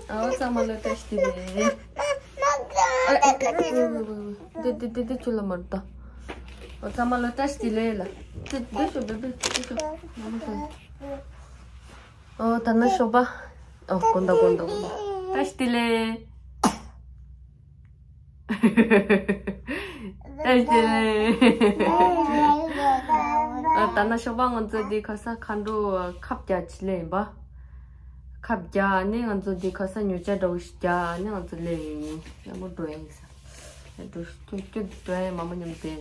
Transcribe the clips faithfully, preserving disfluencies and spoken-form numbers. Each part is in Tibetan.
ཨ་ཚང་མ་ལ་བཀྲ་ཤིས་བདེ་ལེགས། ཨ་ཨ་ཨ་ཨ་འདི་འདི་འདི་འདི་ཁྱོད་ལ་མར་ད། ཨ་ཚང་མ་ལ་བཀྲ་ཤིས་བདེ་ལེགས་ལ། འདི་འདི་ཤོ་བེ་བེ་འདི་ཤོ། ཨོ་ད་ན་ཤོ་པ། ཨོ་གོན་ད་གོན་ད་གོན་ད། བཀྲ་ཤིས་བདེ་ལེགས། ཨེ་ཅེ། ཨ་ད་ན་ཤོ་པ་ང་ཚོ་འདི་ཁ་ས་མཁའ་འགྲོ་ཁབ་རྒྱག་ཅི་ལེ་ཡིན་པ། ཁབ་རྒྱག་ནི་ང་ཚོ་འདི་ཁ་ས་ཉོ་ཆ་འདྲ་བོ་ཞིག་རྒྱག་ནི་ང་ཚོ་ལེ་ཡིན། ཡག་མོ་འགྲོ་ཡིན་ས། འགྲོ་ཤི་ཀྱོ་ཀྱོ་འགྲོ་ཡིན། མ་མོ་མཉམ་དེ། མ་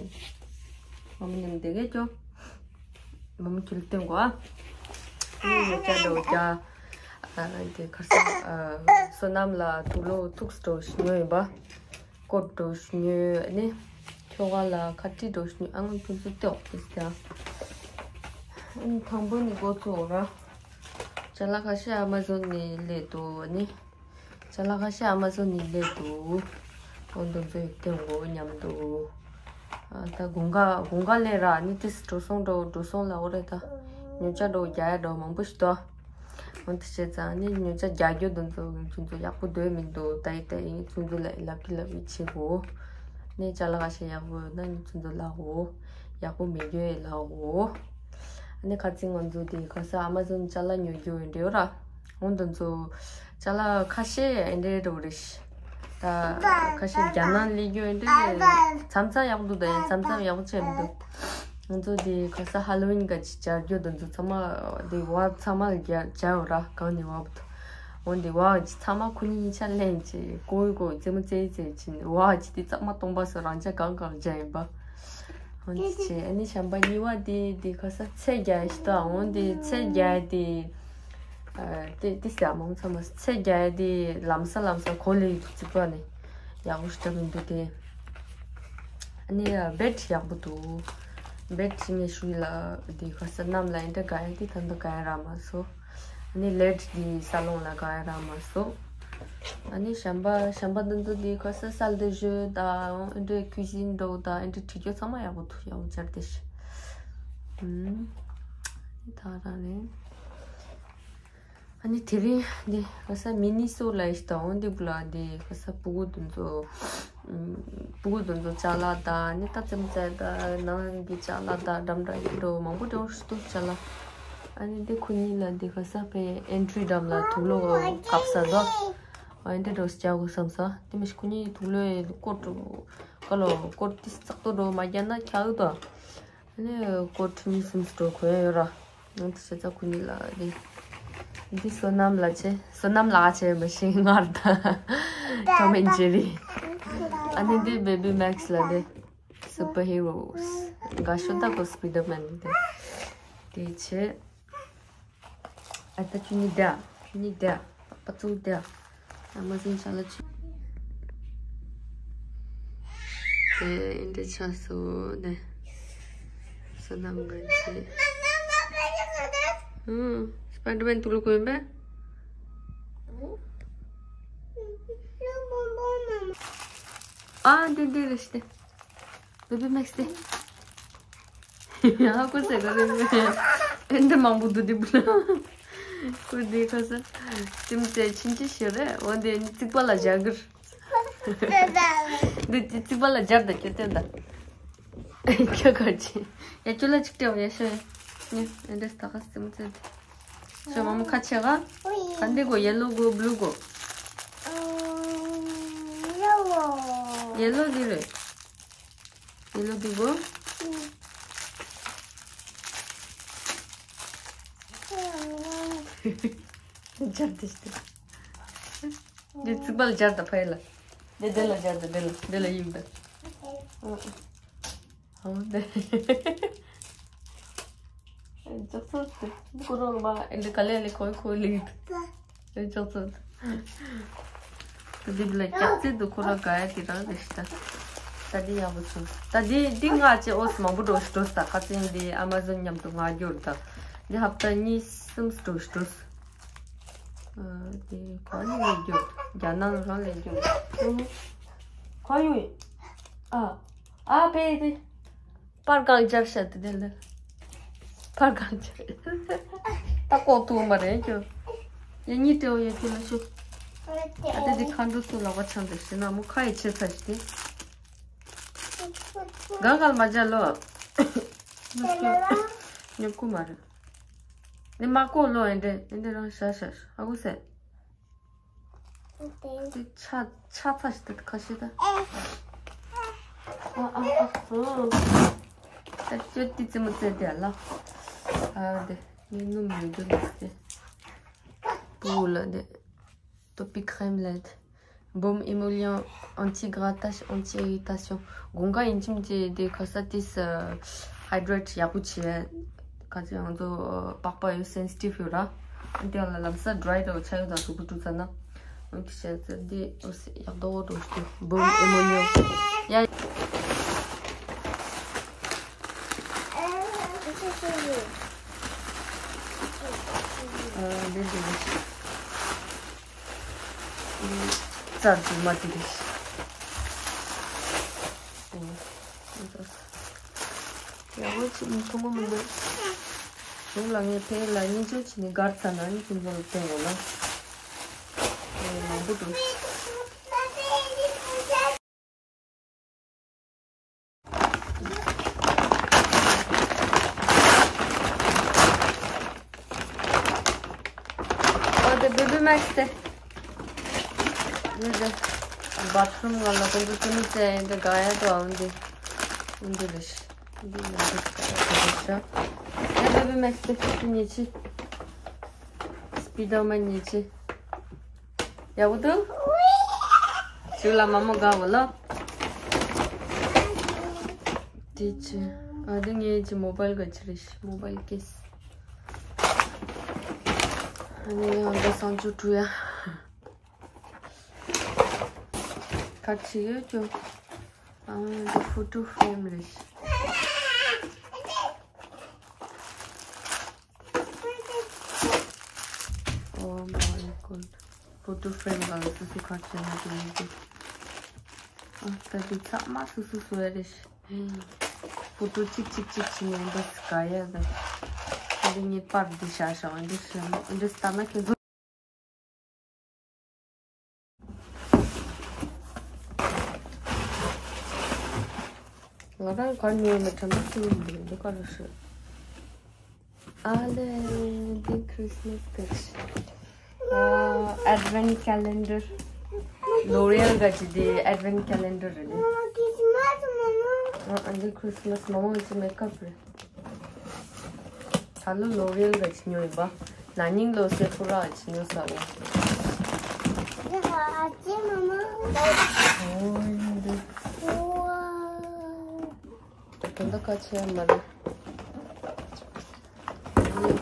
མོ་མཉམ་དེ་གས་ཀྱོ། མ་མོ་ཁྱོད་སྟོན་གོ་ཨ། ནི་ཡོད་ཅག་འགྲོ་ཀྱ། ཨ་དེ་ཁར་སང་ཨ་བསོད་ནམས་ལ་དུག་ལོག་ཐུགས་སུ་འགྲོ་ཞུ་ཉོ་ཡིན་པ། ཀོ་འགྲོ་ཞུ་ཉོ་ནི། ཁྱོ་ག་ལ་ཁ་ཏི་འགྲོ་ཞུ་ཉོ། ཨ་ངོ་ཁྱོད་ཚོ་ལྟོས་ཨོ་ཏེ་སྟེ་ཨ། ཨ་ནི་དང་པོ་ནི་འགོ་ཚུགས་ར། ཅ་ལག་ཁ་ཤས་ཨ་མ་ཛོན་ནས་སླེབས་འདུག་ཨ་ནི། ཅ་ལག་ཁ་ཤས་ཨ་མ་ཛོན་ནས་སླེབས་འདུག་འོ་འདི་ཚོ་ཡོད་དེ་འོ་མཉམ་དུ། ཨ་ད་དགུན་ཁ་དགུན་ཁ་སླེབས་ར་ནི་ཏིས་འགྲོ་སོང་འགྲོ་འགྲོ་སོང་ལ་འོ་རེད་ད། ཉོ་ཆ་འགྲོ་རྒྱག་ཡ་འགྲོ་མང་པོ་ཞིག་འདུག་འོ་དེ་བྱས་ཙང་ནི་ཉོ་ཆ་རྒྱག་རྒྱུ་འདི་ཚོ་ཁྱོད་ཚོ་ཡག་པོ་འདོད་མི་འདུག་ད་ཡི་ད་ཡིན་ཁྱོད་ཚོ་ལ་ལབ་ཀྱི་ལབ་ཀྱི་བྱེད་དགོས། ནས་ཅ་ལག་ཁ་ཤས་ཡག་པོ་ཡོད་ན་ནི་ཁྱོད་ཚོ་ལབ་འོ། ཡག་པོ་མེད་རྒྱུ་ཡོད་ལབ་འོ། ནི་ཁ་ཚིག་ང་ཚོ་དེ་ག་ས་ཨ་མ་ཛོན་ཅ་ལག་ཉོ་རྒྱུ་ཡོད་འདྲེ་ཡོད་ར། འོ་འདི་ཚོ་ཅ་ལག་ཁ་ཤས་ཨེ་འདྲེ་འགྲོ་རེ་ཤི། ད་ཁ་ཤས་རྒྱ་ནག་སླེབས་རྒྱུ་ཨེ་འདྲེ་མཚམས་མཚམས་ཡག་པོ་འདུག་ད་ཡིན་མཚམས་མཚམས་ཡག་པོ་བྱས་མི་འདུག་ང་ཚོ་དེ་ག་ས་ཧ་ལོ་ཝིན་ག་ཅིག་སྦྱར་རྒྱུ་འདི་ཚོ་ཚང་མ་དེ་བ་ཚང་མ་སྦྱར་སྦྱར་ཡོད་ར་གང་ནས་བ་བུད། འོ་འདི་བ་ཅི་ཚང་མ་ཁོ་གཉིས་གཉིས་ཆ་ལེན་ཅི་ཀོའི་ཀོ་རྩེད་མོ་རྩེ་རྩེ་ཅི་བ་ཅི་དེ་གཙང་མ་སྟོང་པ་སོ་རང་ཅག་གང་གང་སྦྱར་ཡིན་པ། འོ་འདི་ཅི་ཨ་ནི་བྱམས་པ་གཉིས་པ་དེ་དེ་ག་ས་ཚེ་རྒྱལ་ཞིག་ད་འོ་འདི་ཚེ་རྒྱལ་དེ། ཨ་དེ་དེ་ཟེར་མང་ཚང་མ་ཚེ་རྒྱལ་དེ་ལམ་སང་ལམ་སང་གོ་ལེ་ཡི་དུ་རྩིག་པ་ནི་ཡག་པོ་ཞིག་འདྲ་མི་འདུག་དེ། ཨ་ནི་བེད་ཡག་པོ་འདུག་བེད་ཅི་ངས་ཞུས་ལ་དེ་ག་ས་གནམ་ལ་ཨེ་འདྲ་དགའ་ཡ་དེ་ད་འདི་དགའ་ཡ་རག་མ་སོང་། ཨ་ནི་ལེད་དེ་ས་ལོང་ལ་དགའ་ཡ་རག་མ་སོང་། ཨ་ནི་བྱམས་པ་བྱམས་པ་འདི་ཚོ་དེ་ག་ས་སལ་དེ་ཞུ་ད་ཨེ་འདྲ་ཁུ་ཤིན་འགྲོ་ད་ཨེ་འདྲ་བྲིས་རྒྱུ་ཚང་མ་ཡག་པོ་འདུག་ཡག་པོ་སྦྱར་དེ་ཤི། ཨུམ། ད་རང་རེད། ཨ་ནི་དེ་རིང་འདི་ག་ས་མི་ནི་སོ་ལ་ཡིས་དང་འོ་འདི་བུ་ལ་འདི་ག་ས་ཕྲུ་གུ་དེ་ཚོ་ཨུམ་ཕྲུ་གུ་དེ་ཚོ་ཅ་ལག་དང་ནི་ད་ཙམ་ཙམ་དང་ནང་གི་ཅ་ལག་དང་འགྲམ་འདྲ་ཡིན་འགྲོ་མང་པོ་འགྲོ་ཞིག་འདུག་ཅ་ལག་ཨ་ནི་འདི་ཁོ་གཉིས་ལ་འདི་ག་ས་པའི་ཨེན་ཊི་རི་འགྲམ་ལ་དུག་ལོག་གབ་ས་དོ། ཨ་འདི་འགྲོ་སི་ཅག་གོ་བསམ་ས་དེ་མི་ཤི་ཁོ་གཉིས་དུག་ལོག་ཀོ་ཀྲུ་ཀ་ལོ་ཀོ་ཏི་སི་ཙག་ཏོ་འགྲོ་མ་རྒྱ་ན་ཁྱག་དོ། ནི་ཀོ་ཁྲི་གཉིས་གསུམ་སྤྲོ་གོ་ཡོད་ར། ནང་དུ་བྱེད་ཚ་ཁུ་ནི་ལ་རེད། འདི་བསོད་ནམས་ལ་བྱེད་བསོད་ནམས་ལགས་བྱེད་མི་ཤེས་ངར་ད། ཊོམ་ཨེན་ཇེ་རི། ཨ་ནི་འདི་བེ་བི་མེག་སི་ལ་རེད། སུ་པར་ཧི་རོ་སི། དགའ་ཤོས་ད་གོ་སི་པའི་ཌར་མེན་རེད། དེ་བྱེད། ཨ་ད་ཁྱོད་གཉིས་བསྡད། ཁྱོད་གཉིས་བསྡད། པ་ཚུགས་བསྡད། ཨ་མ་ཟིན་ཆ་ལ་ཆུ། དེ་ཨིན་དྲི་ཆ་སོ་ནས། བསོད་ནམས་ངན་ཆེ། ཨུམ། སྤའི་ཌར་མེན་དུག་ལོག་གོན་པས། ཨ་འདི་འདི་རེད་ཤི་སྟེ། བེ་བི་མེག་སི་དེ། ཡ་ཧ་གོ་སེ་ག་རེ་རེད། ཨེ་འདི་མང་པོ་འདུག་འདི་བུ་ལ། ཁོ་འདི་ཁ་ས། ཅིམ་ཙེ་ཕྱིན་ཅི་ཤི་རེད་འོ་འདི་རྩིག་པ་ལ་སྦྱར་གི་རེད། འདི་རྩིག་པ་ལ་སྦྱར་ད་ཁྱོད་བསྟན་ད། ཁྱོད་ག་ཅི། ཡ་ཁྱོད་ལ་ཅིག་སྤྲད་འོ་ཡ་ཤོད་ཡ། ཨེ་འདི་སྟག་ཁ་ཅིམ་ཙེ་དེ། ཤོད་མ་མོ་ཁ་ཆེ་ག་ག་འདི་གོ་ཡེ་ལོ་གོ་བླུ་གོ་ཡེ་ལོ་འདི་རེད། ཡེ་ལོ་འདི་གོ་འདི་རྩིག་པ་ལ་སྦྱར་ད་ཕ་ཡེ་ལ། འདི་འདི་ལ་སྦྱར་ད་འདི་ལ་འདི་ལ་གཡུག་ད། ཨོ་དེ། ཅོག་ཙེ་དེ་ཁོ་རང་མ་ཨེ་འདི་ག་ལེ་ལེ་ཁོའི་ཁོའི་ལེགས་དེ། ཅོག་ཙེ་དེ་དེ་ལ་ཅོག་ཙེ་དེ་ཁོ་རང་ག་ཡ་དེ་རང་རེད་ཤི་ད། ད་དེ་ཡག་པོ་བྱུང་། ད་དེ་དེ་ང་ཅེ་ཨོ་སི་མང་པོ་འགྲོ་ཞིག་འགྲོ་ས་ད་ཁ་ཚན་དེ་ཨ་མ་ཛོན་མཉམ་དུ་ང་འགྱུར་ད། དེ་ཧབ་ཏ་གཉིས་གསུམ་འགྲོ་ཞིག་འགྲོ་ས། ཨ་དེ་ག་ནས་ལེགས་འགྱུར་རྒྱ་ནག་རང་ལེགས་འགྱུར། ག་ཡོད་ཨ། ཨ་ཕེ་དེ། པར་གང་སྦྱར་བྱ་དེ་དེ་ལ། པར་གང་སྦྱར། ད་ལྐོག་ཐུག་མ་རེད་ཁྱོད། ཡ་གཉིས་སྤྲེའུ་ཡ་ཁྱོད་ལ་ཤོད། ཨ་ཏེ་འདི་མཁའ་འགྲོ་ཚོ་ལག་པ་འཆང་དེ་ཤི་ན་མོ་ཁ་ཡི་ཆེ་ཚ་ཞིག་སྟེ། གང་གང་མ་བྱ་ལོ། ཉོབ་ཀུ་མ་རེད། ནི་མ་ཀོ་ལོ་ཨེ་འདྲེ་ཨེ་འདྲེ་རང་ཤ་ཤ་ཤ་ཨ་གོ་སེ། དེ་ཆ་ཆ་ཚ་ཞིག་དེ་ཁ་ཤི་ད། ཨ་ཨ་ཨ་ཨ། ད་ཅོ་ཏི་ཙི་མོ་ཙེ་དེ་ལ། ཨ་དེ་ནི་ནུ་མི་འདུག་ལ་དེ། པུ་ལ་དེ། ཏོ་པིག་ཁྲེམ་ལེད། Baume émollient, anti-grattage, anti-irritation. དགུན་ཁ་ཡིན་ཕྱིན་ཅི་དེ་ཁ་ས་ཏིས་ཧའི་ཌྲེཊ་ཡག་པོ་བྱེད། ཁ་ཚ་ང་ཚོ་པགས་པ་ཡོད་སེན་སི་ཊིབ་ཡོད་ར། ཨ་དེ་ལ་ལམ་སང་ཌྲའི་འགྲོ་ཆ་ཡོད་དང་གཟུགས་པོ་བཀྲུ་ཚར་ན། འོན་ཏེ་བྱས་ཚེ་འདི་འོ་སི་ཡག་དོ་འགྲོ་ཞུ། Baume émollient. ཡ། ཨ་འདི་འདི་འདི་རྩར་འདུག་མ་འདི་རེད། ཡག་པོ་ཅིག་མཐོང་གི་མི་འདུག་གཞུག་ལ་ངས་ཕེ་ལ་གཉིས་ཆོས་བྱས་ནས་སྒར་ཚར་ན་ནི་ཁྱིམ་ཚང་ལ་སྟོན་དགོས་ན། ཨེ་མང་པོ་འདུག་ཨོ་དེ་བེ་བི་མེག་སི་དེ། འདི་དེ། བཱ་ཐི་རུམ་ནང་ལ་ཀུན་ཏུ་ཀུན་ཏུ་ཙེ་འདི་ག་ཡ་དོ་ཨང་འདི། འདི་རེད། འདི་ཡང་འདི་ག་ཡ་དོ་རེད་ཤག་དེ་བེ་བི་མེག་སི་དེ་ཁྱི་ཉི་ཆི། སྤི་ཌར་མན་ཉི་ཆི། ཡག་པོ་འདུག་ཞུ་ལ་མ་མོ་དགའ་བ་ལ། དེ་ཆི། ཨ་དེ་ངའི་ཅི་མོ་བལ་ག་ཆི་རེད་ཤི་མོ་བལ་ཀེ་སི། ཨ་ནི་ཡང་འདི་སང་ཆུ་བྲུ་ཡ། ཁ་ཆི་ཡོད་ཅོ། ཨ་འདི་ཕོ་ཊོ་ཕྲེམ་རེད་ཤི། Oh my God. ཕོ་ཊོ་ཕྲེམ་གང་སུ་སུ་ཁ་ཆེ་ན་དེ་ཡིན་དེ། ཨ་ད་དེ་ཚང་མ་སུ་སུ་སུ་ཡ་རེད་ཤི། ཕོ་ཊོ་གཅིག་གཅིག་གཅིག་བྱས་ནས་འདི་སུ་ག་ཡ་ད། འདི་ངའི་པར་འདི་བཞག་བཞག་འདི་ཤི་མོ་འདི་ལྟ་ན་ཁྱེད་ཚོ། ང་རང་གར་ཉོས་ནས་དྲན་པ་ཚུར་འདུག་འདི་ག་རེ་ཞུ། ཨ་ལེ། འདི་ཁྲིས་མས་གི་ཨ་ཨེཌ་ཝེན་ཊི་ཀེ་ལེན་ཌར། ལོ་རི་ཨལ་ག་ཅི་འདི་ཨེཌ་ཝེན་ཊི་ཀེ་ལེན་ཌར་རེད། ཨ་འདི་ཁྲིས་མས་མ་འོངས་ཀྱི་མེག་ཨབ་རེད། ད་ལོ་ལོ་རི་ཨལ་ག་ཅི་ཉོས་ཡིན་པ། ན་ནིང་ལོ་སེ་ཕོ་ར་ཅི་ཉོས་ས་རེད། ཨོ་ཡིན་འདི། དོན་དག་ཁ་ཆེ་མ་རེད།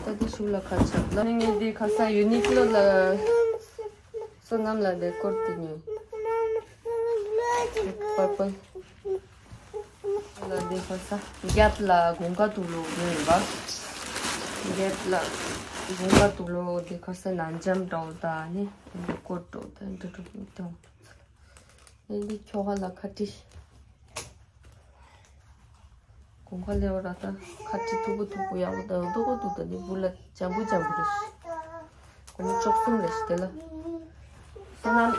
ད་དེ་ཤུགས་ལ་ཁ་ཆེ་ལ་ནི་ངས་དེ་ཁ་ས་ཡུ་ནིག་ལོ་ལ། བསོད་ནམས་ལ་དེ་སྐོར་དེ་ཉོས། པར་པལ། ལ་དེ་ཁ་ས་གེབ་ལ་དགུན་ཁ་དུག་ལོག་ཉོས་ཡིན་པ། གེབ་ལ་དགུན་ཁ་དུག་ལོག་དེ་ཁ་ས་ནན་ཇམ་འདྲ་བོ་ད་ནི་དེ་སྐོར་འགྲོ་ད་འདྲ་འགྲོ་མི་གཏོང་། ཨེ་འདི་ཁྱོ་ག་ལ་ཁ་ཏི། དགུན་ཁ་སླེབས་པ་ར་ད་ཁ་ཏི་མཐུག་པོ་མཐུག་པོ་ཡག་པོ་དང་རྡོག་པོ་འདུག་ད་ནི་སྦུག་ལ་འཇམ་པོ་འཇམ་པོ་རེད། སྒོར་མོ་བཅུ་གསུམ་རེད་ཤི་དེ་ལ། བསོད་ནམས།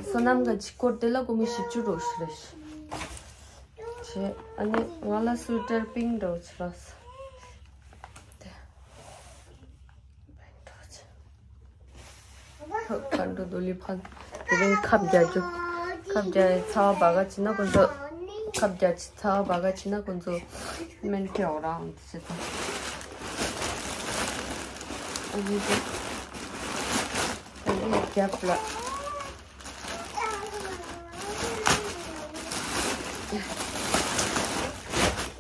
བསོད་ནམས་ག་གཅིག་སྐོར་དེ་ལ་སྒོར་མོ་བཞི་བཅུ་རོ་ཤི་རེད་ཤི། བྱས་ཨ་ནི་ང་ལ་སུ་ཝི་ཊར་པིང་འདྲ་བོ་ཅིག་རག་སོང་། དེ། ཁ་འགྲོ་རྡོ་ལི་ཕན། དེ་རིང་ཁབ་རྒྱག་རྒྱུ། ཁབ་རྒྱག་ཚ་བ་བ་ག་ཅི་ན་ཁོ་ཚོ། ཁབ་རྒྱག་ཅི་ཚ་བ་བ་ག་ཅི་ན་ཁོ་ཚོ། སྨན་ཁེ་འོ་རང་དེ་ཅི་ད། ཨ་ནི་དེ། ཨ་ནི་རྒྱབ་ལ།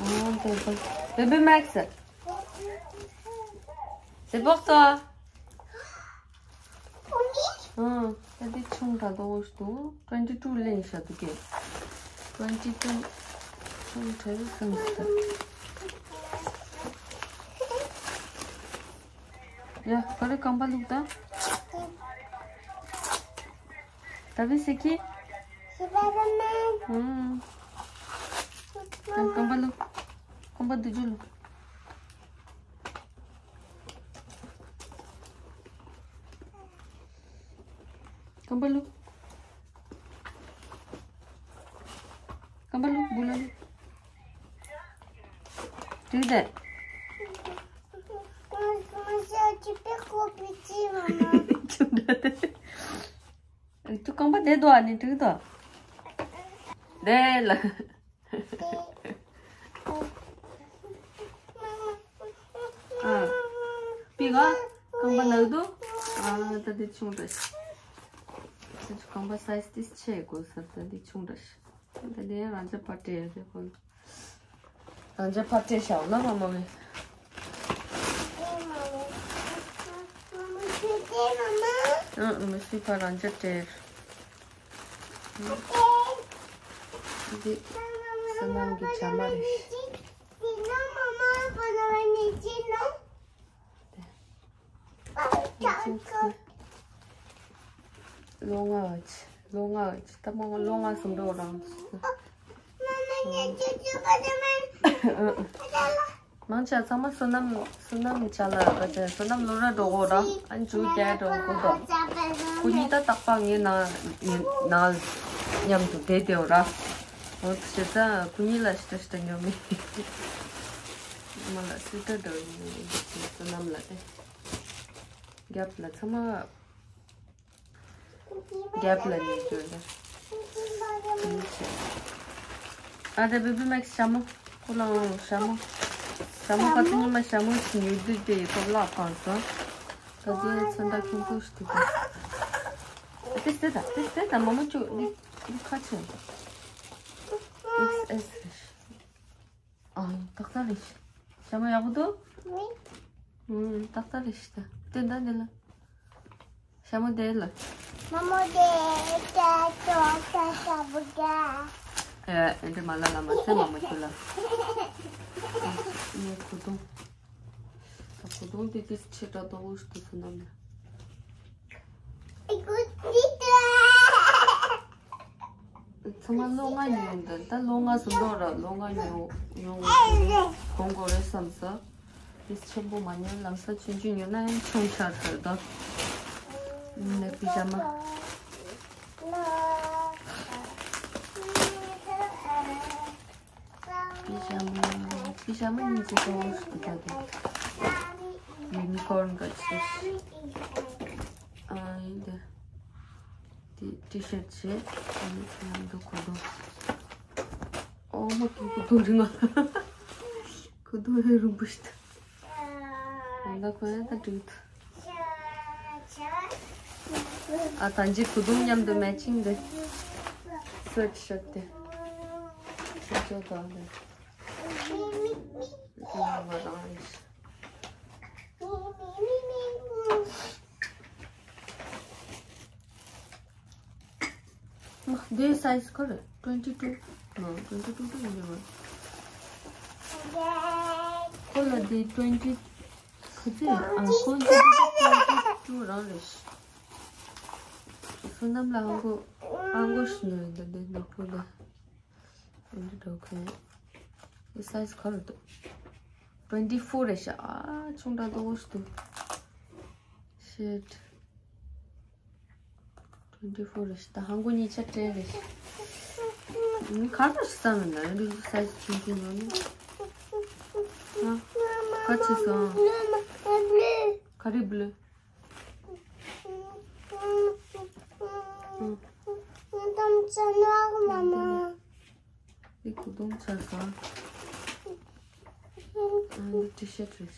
ཨོ་དེ་དེ། བེ་བི་མེག་སི། C'est pour toi. ཨང་། ད་འདི་ཆུང་དྲགས་འདུག་ཤི་འདུག twenty two ལེན་ཤག་འདུག་གས། twenty two ཆུང་དྲགས་སུ་སོང་ཤི་ད། ཡ་ག་རེ་རྐང་པ་བླུགས་ད། T'as vu c'est qui? C'est Spider-Man. ཨང་། ད་རྐང་པ་བླུགས། རྐང་པ་འདི་ཇུ་བླུགས། རྐང་པ་བླུགས། རྐང་པ་བླུགས། སྦུག་ལ་བླུགས། འགྲིག་དེ། ཁྱོད་འདྲ་དེ། ཨེ། ཁྱོད་རྐང་པ་བསྡད་འདུག་ཨ་ནི་འགྲིག་འདུག་དེ་ལ། ཨ། པི་ག་རྐང་པ་ནག་འདུག་ཨ། ད་འདི་ཆུང་འདྲ་ཞིག་ད་ཆུ་རྐང་པ་སའི་ཛི་དེ་ཆེ་དགོས་ས། ད་འདི་ཆུང་འདྲ་ཞིག་ད་འདི་རང་ཅག་ཕར་སྤྲད་ཡོད་རེད་ཁོ་ལ། རང་ཅག་ཕར་སྤྲད་བཞག་ན་མ་མ་མེད། ཨ། མི་སུས་ཕར་རང་ཅག་སྤྲད། འདི་བསོད་ནམས་ཀྱི་བྱ་མ་རེད། ལོ་ལྔ་བ་ཆེ། ལོ་ལྔ་བ་ཆེ། ད་མ་ལོ་ལྔ་ཟིན་འགྲོ་རང་། མང་ཆེ་ཚང་མ་བསོད་ནམས། བསོད་ནམས་བྱ་ལ་ག་ཅན་བསོད་ནམས་ལོ་ར་འགྲོ་གོ་ར། ཨ་ནི་ཇུ་རྒྱལ་འགྲོ་གོ་དོ། ཁོ་གཉིས་ད་རྟག་པ་ངའི་ནང་ནང་མཉམ་དུ་བསྡད་དེའོ་ར། འོ་དེ་བྱས་ཙང་ཁོ་གཉིས་ལ་ཤི་ཏྲ་ཤི་ཏྲ་ཉོ་མི། མ་ལ་སི་ཏྲ་འདྲ་ཉོ་མི་བསོད་ནམས་ལ་དེ། རྒྱབ་ལ་ཚང་མ། རྒྱབ་ལ་ཉོས་རྒྱུ་ལ། ཨ་དེ་བེ་བི་མེག་སི་ཞྭ་མོ། ཁོ་ལ་ཞྭ་མོ། ཞྭ་མོ་ཁ་ཚོ་ཉི་མ་ཞྭ་མོ་ཞིག་ཉོས་དུས་དེ་ཡི་ཐོག་ལ་འཕངས་སོང་། ད་དེ་ཚོན་མདོག་ཁྱུང་ཁྱུང་ཞིག་འདུག་ག་ཨ་དེ་སྟེ་ད་དེ་སྟེ་ད་མ་མོ་ཅུ་ནི་ནི་ཁ་ཆེ། ཨེག་སི་ཨེག་སི་རེད། ཨ། ཏག་ཏག་རེད་ཤག་ཞྭ་མོ་ཡག་པོ་འདུག་ཨུམ། ཏག་ཏག་རེད་ཤག་ད་དེ་འདྲ་འདི་ལ། ཞྭ་མོ་དེ་ལ། མ་མོ་དེ་ད་ཏོ་ད་ཞྭ་མོ་དེ། ཨེ། ཨེ་འདྲ་མ་ལ་ལ་མ་ཚེ་མ་མོ་ཁྱོད་ལ། ངའི་གོས་ཐུང་། ད་གོས་ཐུང་དེ་དེ་ཆེ་དྲགས་འདུག་ཨུ་ཤུ་དུ་སུ་ནམ་ལ། ཚང་མ་ལོ་ལྔ་ཉོས་འདི། ད་ལོ་ལྔ་ཟིན་འགྲོ་ར། ལོ་ལྔ་ཉོ་ཉོ་གོང་གོ་རེད་བསམ་ས། དེ་ཆེན་པོ་མ་ཉོས། ལམ་སང་ཆུང་ཆུང་ཉོས་ན་ཡང་ཆུང་ཆགས་ཚར་ད། ནི་པི་ཇ་མ། པི་ཇ་མ། པི་ཇ་མ་གཉིས་ཀྱི་ཏོག་ཙམ་ཞིག་ད་དེ། ཡུ་ནི་ཀོརན་ག་ཅི་ཞིག་ཨ་ཡིན་དེ། དེ་ཊི་ཤར་ཊི་བྱས། ཨ་ནི་ཡང་འདུག་གོ་དོ། ཨོ་མ་ཀི་གོས་ཐུང་རིང་ང་། གོས་ཐུང་ཧེ་རིང་པོ་ཞིག་ད། ཨ་ད་ཁོ་ཡང་ད་འགྲིག་ད། ཨ་ད་འཇིག་གོས་ཐུང་མཉམ་དུ་མེ་ཆིང་དེ། སུ་ཝེ་ཊི་ཤར་ཊི་དེ། ཁྱོད་ཁྱོད་དང་དེ། ང་རང་རེད། འདིའི་སའི་ཛི་ག་རེ། ཊུ་ཝེན་ཊི་ཊུ། ནོ། ཊུ་ཝེན་ཊི་ཊུ་དེ་ཡིན་པ། ཁོ་ལ་འདི་ཊུ་ཝེན་ཊི་ག་ཚོད། ཨ། ཁོ་འདི་ཊུ་ཝེན་ཊི་ཊུ་རང་རེད། བསོད་ནམས་ལ་ཧང་གོ་ཧང་གོ་ཞིག་ནོར་འདི་འདི་ནོར་བུ་ལ། འདི་འགྲོ་མཁན། འདི་སའི་ཛི་ག་རེ་འདུག་ཊུ་ཝེན་ཊི་ཕོར་རེད་ཤག་ཨ། ཆུང་དྲགས་འདུག་ཨུ་ཤུ་དུ། ཤེཊ། ཊུ་ཝེན་ཊི་ཕོར་རེད་ཤག་ད་ཧང་གོ་གཉིས་ཆ་སྤྲད་རེད་ཤག་ཨ་ནི་ག་རེ་བསམ་ཡོད་ན་འདི་སའི་ཛི་ཆུང་ཆུང་ཡོད་ནི། ཨ། ག་ཅི་སོང་། ག་རེ་བླུ། འདི་གོས་ཐུང་ཆགས་སོང་། ཨ་འདི་ཊི་ཤར་ཊི་རེད།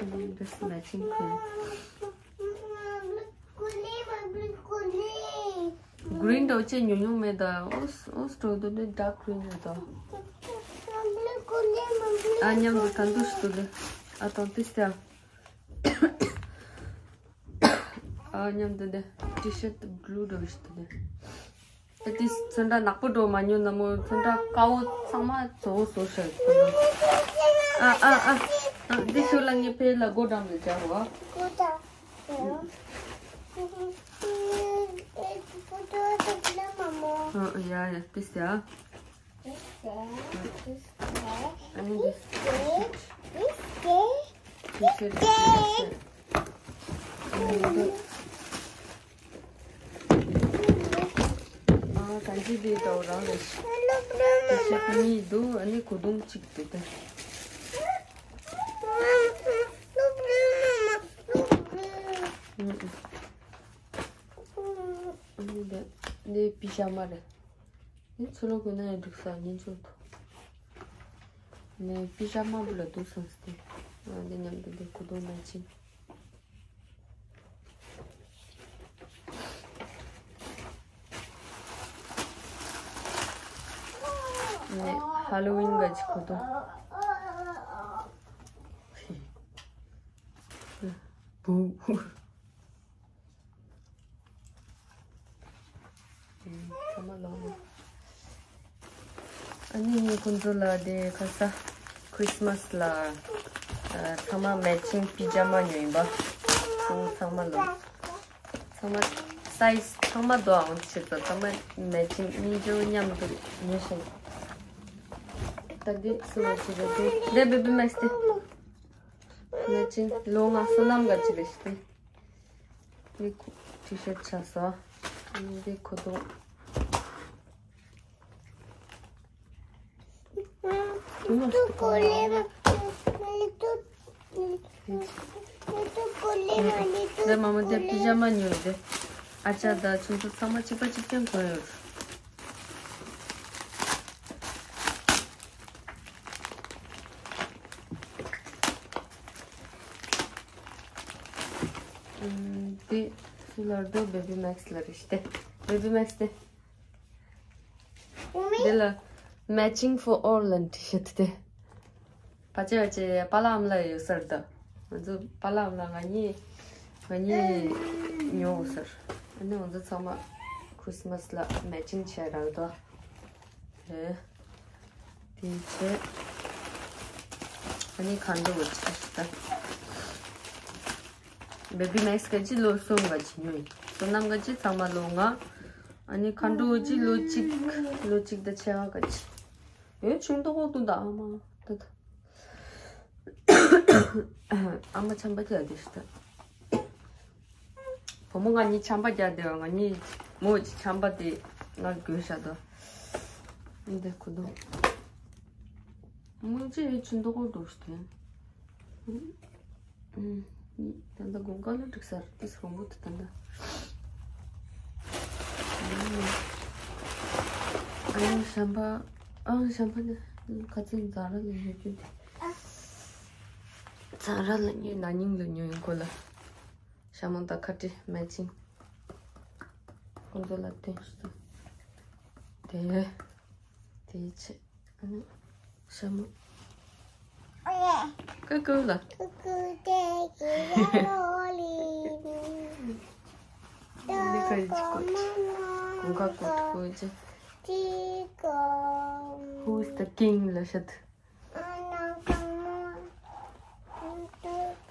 ཨ་འདི་མེ་ཆིང་གོས། གི་རིན་འདྲ་བོ་ཅིག་ཉུང་ཉུང་མེད་ད། ཨོ་ཨོ་སི་ཊོར་དུ་ནི་ཌརྐ་གི་རིན་ཡོད་ད། ཨ་མཉམ་དུ་ག་འདུག་ཞིག་ཏུ་ལེ། ཨ་དང་ཏིས་ཏེ། ཨ་མཉམ་དུ་འདི་ཊི་ཤར་ཊི་བླུ་འདྲ་བོ་ཞིག་ཏུ་ལེ། ཨ་ཏིས་ཚོན་ཁྲ་ནག་པོ་འདྲ་བོ་མ་ཉོ་ན་མོ། ཚོན་ཁྲ་དཀར་པོ་ཚང་མ་བཟོ་བཟོ་ཤར་ཏུ་ལེ། ཨ་ཨ་ཨ་ཨ་འདི་ཤུ་ལ་ངའི་ཕེ་ལ་སྒོ་འགྲམ་ལ་སྦྱར་བ། ཨ་ཡ་ཡ་ཏིས་ཡ། ཨ་ནི་འདི། ཁྱེད་ཚོས་ཨ་གང་ཅི་དེ་འདྲ་བོ་རང་རེད། ཤི་ཤི་གཉིས་འདུག་ཨ་ནི་གོས་ཐུང་གཅིག་འདུག་སྟེ། ཨུ་ཨུ། ཨ་ནི་འདི་འདི་པི་ཇ་མ་རེད། ནི་ཚུར་ལོག་དགོས་ན་ཡང་འགྲིག་ས་ཉིན་ཚོད་དུ། ནི་པི་ཇ་མ་བུ་ལ་འདུག་སོང་སྟེ། ང་འདི་མཉམ་དུ་འདི་གོས་ཐུང་མ་ཕྱིན། ནི་ཧ་ལོ་ཝིན་ག་ཅིག་གོས་ཐུང་། བུ། ཚང་མ་ལོངས། ཨ་ནི་ངས་ཁོང་ཚོ་ལ་དེ་ཁ་ས་ཁྲིས་མས་ལ་ཨ་ཚང་མ་མེ་ཆིང་པི་ཇ་མ་ཉོས་ཡིན་པ། ཁོང་ཚང་མ་ལོངས། ཚང་མ་སའི་ཛི་ཚང་མ་དོ་ཨང་ཆེད་དུ་ཚང་མ་མེ་ཆིང་གཉིས་ཆོ་མཉམ་དུ་ཉོས་ཤིང་། ད་འདི་སུ་ལ་ཆེད་དུ་འདི་བེ་བི་མེག་སི་དེ་མེ་ཆིང་ལོ་ལྔ་བསོད་ནམས་ག་ཅི་རེད་ཤི་དེ། འདི་ཁུ་ཊི་ཤར་ཊི་ཆགས་སོང་། འདི་གོས་ཐུང་། འདི་མ་མོ་འདི་པི་ཇ་མ་ཉོས་འདི། ཨ་ཅག་དང་ཁྱོད་ཚོ་ཚང་མ་གཅིག་པ་གཅིག་རྐྱང་གོན་ཡོད། འདི་སུ་ལ་རེད་འདུག་བེ་བི་མེག་སི་ལ་རེད་ཤི་དེ། བེ་བི་མེག་སི་དེ། འདི་ལ་Matching for all ལ་འབྲི་ཤེས་ཏེ། ཕལ་ཆེར་ཕལ་ཆེར་པཱ་ལགས་ཨ་མ་ལགས་ཡོད་སར་ད། ང་ཚོ་པཱ་ལགས་ཨ་མ་ལགས་ང་གཉིས་ང་གཉིས་ཉོ་འོང་སར། ཨ་ནི་ང་ཚོ་ཚང་མ་ཁྲིས་མས་ལ་matching བྱས་རག་ད། དེ་དེ་བྱས། ཨ་ནི་ཁ་འདྲ་བོ་ཆགས་ཤིག་ད། བེ་བི་མེག་སི་ག་ཅི་ལོ་གསུམ་ག་ཅི་ཉོས། བསོད་ནམས་ག་ཅི་ཚང་མ་ལོ་ལྔ། ཨ་ནི་མཁའ་འགྲོ་ག་ཅི་ལོ་གཅིག་ལོ་གཅིག་དང་ཕྱེད་ཀ་ག་ཅི། ཡོད་ཆུང་དོ་གོ་དུ་ད་ཨ་མ་ད་ད། ཨ་མ་ཆམ་པ་རྒྱག་དེ་ཤི་ད། བུ་མོ་ང་གཉིས་ཆམ་པ་རྒྱག་དེ་བ་ང་གཉིས་མོ་ཅི་ཆམ་པ་དེ་ང་དགོས་ཤ་ད། འདི་གོ་དུ། མོ་ཅི་ཡོད་ཆུང་དོ་གོ་དུ་ཤི་དེ། ད་ལྟ་དགོང་དཀར་ལ་འགྲིག་སར་དེ་སོང་བུ་དེ་ད་ལྟ། ཨ་ནི་ཤམ་པ་ཨ་ཤམ་པ་ནི་ཁ་ཚིག་ཛ་ར་ལ་ཡོད་རྒྱུ་དེ། ཛ་ར་ལ་ཉོས་ན་ནིང་ལ་ཉོས་ཡིན་གོ་ལ། ཤ་མོ་དང་ཁ་ཏྲི་མེ་ཆིང་། ཁོང་ཚོ་ལ་སྟོན་ཞུ་དང་། དེ་དེའི་ཆེད། ཨ་ནི་ཤ་མོ། ཀུ་ཀུ་ལ། འདི་ཁ་ཡི་ཅི་ཀོ་ཅི། གོང་ཁ་ཀོ་ཅི་ཀོ་ཅི། Who's the king ལ་ཤད།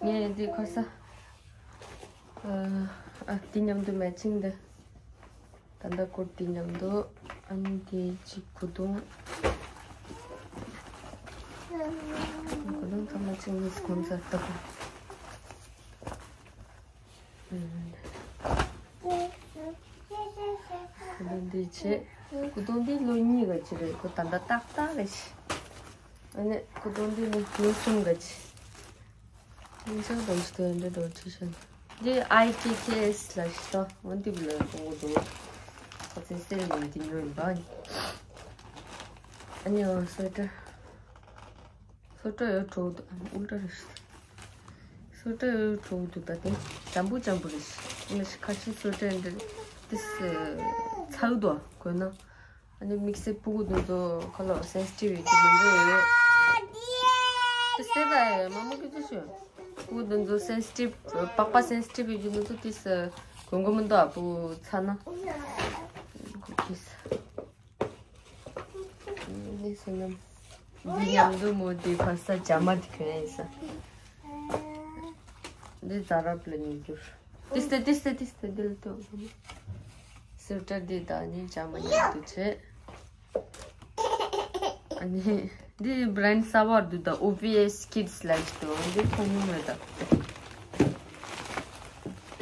ངས་འདི་ཁ་ས། ཨ་འདི་མཉམ་དུ་མེ་ཆིང་འདི། ད་ལྟ་ཀུར་ཏི་མཉམ་དུ། ཨ་ནི་འདི་གཅིག་གུ་དུང་། གུ་དུང་ཚང་མ་ཆིང་ངས་གོན་ཚར་ཏོ། གུ་དུང་འདི་བྱས། གུ་དུང་འདི་ལོ་གཉིས་ག་ཅི་རེད། ཁོ་ད་ལྟ་ཏག་ཏག་རེད་ཤི། ཨ་ནི་གུ་དུང་འདི་ནི་ལོ་གསུམ་ག་ཅི། ཨིན་ཅང་དང་ཅི་དོན་འདི་འགྲོ་ཁྲི་ཤན། འདི་ཨའི་ཀེ་ཀེ་ཨེས་ལ་ཤི་ཏོ། འོན་ཏི་བི་ལ་གོང་གོ་འགྲོ། ཁ་ཚན་སེལ་ནི་འདི་ཉོ་ཡིན་པ། ཨ་ནི་འོ་སོ་ཏྲ། སོ་ཏྲ་ཡོད་གྲོགས་འདུག་ཨ་ཨུལ་ཏྲ་རེད་ཤི། སོ་ཏྲ་ཡོད་གྲོགས་འདུག་ད་དེ་འཇམ་པོ་འཇམ་པོ་རེད་ཤི། ཨ་ནི་ཁ་ཤི་སོ་ཏྲ་འདི་ཏིས་ཚ་གི་འདུག་གོན་ན། ཨ་ནི་དམིགས་བསལ་ཕྲུ་གུ་དེ་ཚོ་ཁ་ལོ་སེན་སི་ཊིབ་ཡོད་ཀྱི་མི་འདུག་ཡོད། དེ་སེ་ད་མ་མོ་སྐད་ཆ་ཤོད། ཕྲུ་གུ་དེ་ཚོ་སེན་སི་ཊིབ་པགས་པ་སེན་སི་ཊིབ་ཡོད་ཀྱི་མི་ཚོ་དེ་སེ་གོན་གོ་མི་འདུག་ཨ་ཕྲུ་གུ་ཚ་ན། གོ་གིས། འདི་སེ་ནམ། འདི་མཉམ་དུ་མོ་དེ་ཕ་ས་ཇ་མ་དེ་གོན་ཡིན་ས། འདི་ཛ་རབ་ལ་ཉོ་རྒྱུར། ཏིས་ཏེ་ཏིས་ཏེ་ཏིས་ཏེ་འདི་ལ་ལྟོས། སུ་ཏྲ་འདི་ད་ནི་ཇ་མ་ཉོ་དུ་ཆེ། ཨ་ནི། འདི་བྷ་རན་ཌི་གསར་པ་འདུག་ད། ཨོ་བྷི་ཨེས་ཀིཌ་སི་ལབ་ཀྱི་འདུག་འདི་མཐོང་མྱོང་མེད་ད།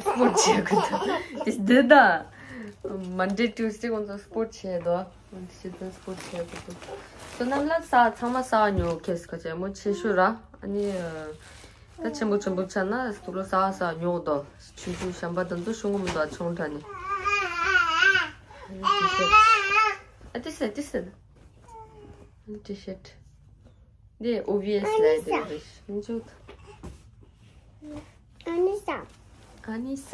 སི་པོར་ཊི་བྱེད་དགོས་ད། འདི་འདི་ད། མན་ཌེ་ཊུ་སི་ཌེ་ཁོང་ཚོ་སི་པོར་ཊི་བྱེད་དོ། མན་ཌེ་ཊུ་སི་ཌེ་སི་པོར་ཊི་བྱེད་དགོས་འདུག་བསོད་ནམས་ལགས་ས་ཚང་མ་ས་ཉོ་ཁེས་ཁ་ཆེ་མོ་ཆེ་ཤོས་ར། ཨ་ནི་ད་ཆེན་པོ་ཆེན་པོ་ཆགས་ན་སྟུག་ལོ་ས་ས་ཉོ་དོ། ཆུང་ཆུང་གཞན་པ་དང་ཚོ་ཤོང་གི་མི་འདུག་ཨ་ཆུང་དྲགས་ནི། ཨ་ཏི་སེ་ཏི་སེ། ཨ་ཏི་ཤར་ཊི། འདི་ཨོ་བྷི་ཨེས་ལབ་དེ་རེད། མི་འཇུག་ཨ་ནི་ས། ཨ་ནི་ས།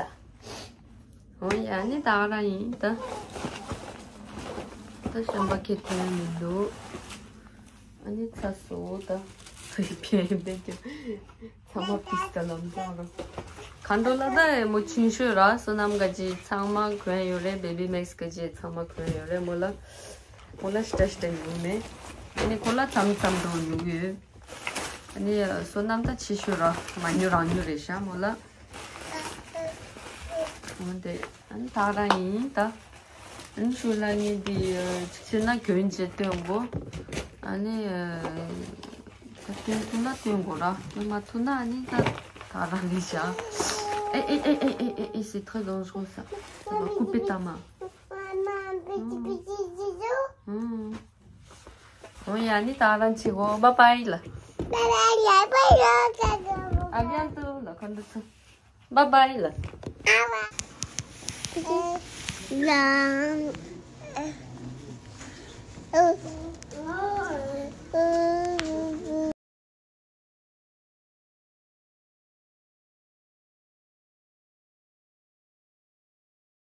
འོ་ཡ་ནི་ད་རང་ཡིན་ད། ད་གཞན་པ་ཁེ་ཐོན་མི་འདུག་ཨ་ནི་ཚ་སོ་ད། ཕན་པས་ཀྱང་ཚང་མ་པིས་ད་ལམ་སང་རོ། མཁའ་འགྲོ་ལ་ད་མོ་ཆུང་ཤོས་ར། བསོད་ནམས་ག་ཅི་ཚང་མ་གོན་ཡོད་རེད། བེ་བི་མེག་སི་ག་ཅི་ཚང་མ་གོན་ཡོད་རེད་མོ་ལ། ཁོ་ལ་ཤ་ཤ་ཡོང་མེད། ཨ་ནི་ཁོ་ལ་ཙམ་ཙམ་འགྲོ་ཡོང་གི་ཡོད། ཨ་ནི་བསོད་ནམས་ད་ཆེ་ཤོས་ར་མ་ཉོ་རང་ཉོ་རེད་ཤག་མོ་ལ། འོ་དེ་ཨ་ནི་ད་རང་ཡིན་ད། ཨ་ནི་ཤོ་ལ་ངས་འདི་ཅིག་བྱས་ན་གྱོན་བྱས་སྟོན་དགོས། ཨ་ནི་ད་སྟོན་ཐུབ་ན་སྟོན་དགོས་ར། སྟོན་མ་ཐུབ་ན་ཨ་ནི་ད་ད་རང་རེད་ཤག་ཨེ་ཨེ་ཨེ་ཨེ་ཨེ་ཨེ c'est très dangereux ça. Ça va couper ta main. ཨུམ། འོ་ཡ་ནི་ད་རང་ཆེ་གོ། Bye bye ལ། À bientôt ལ་ཁོང་ཚོ། Bye bye ལ།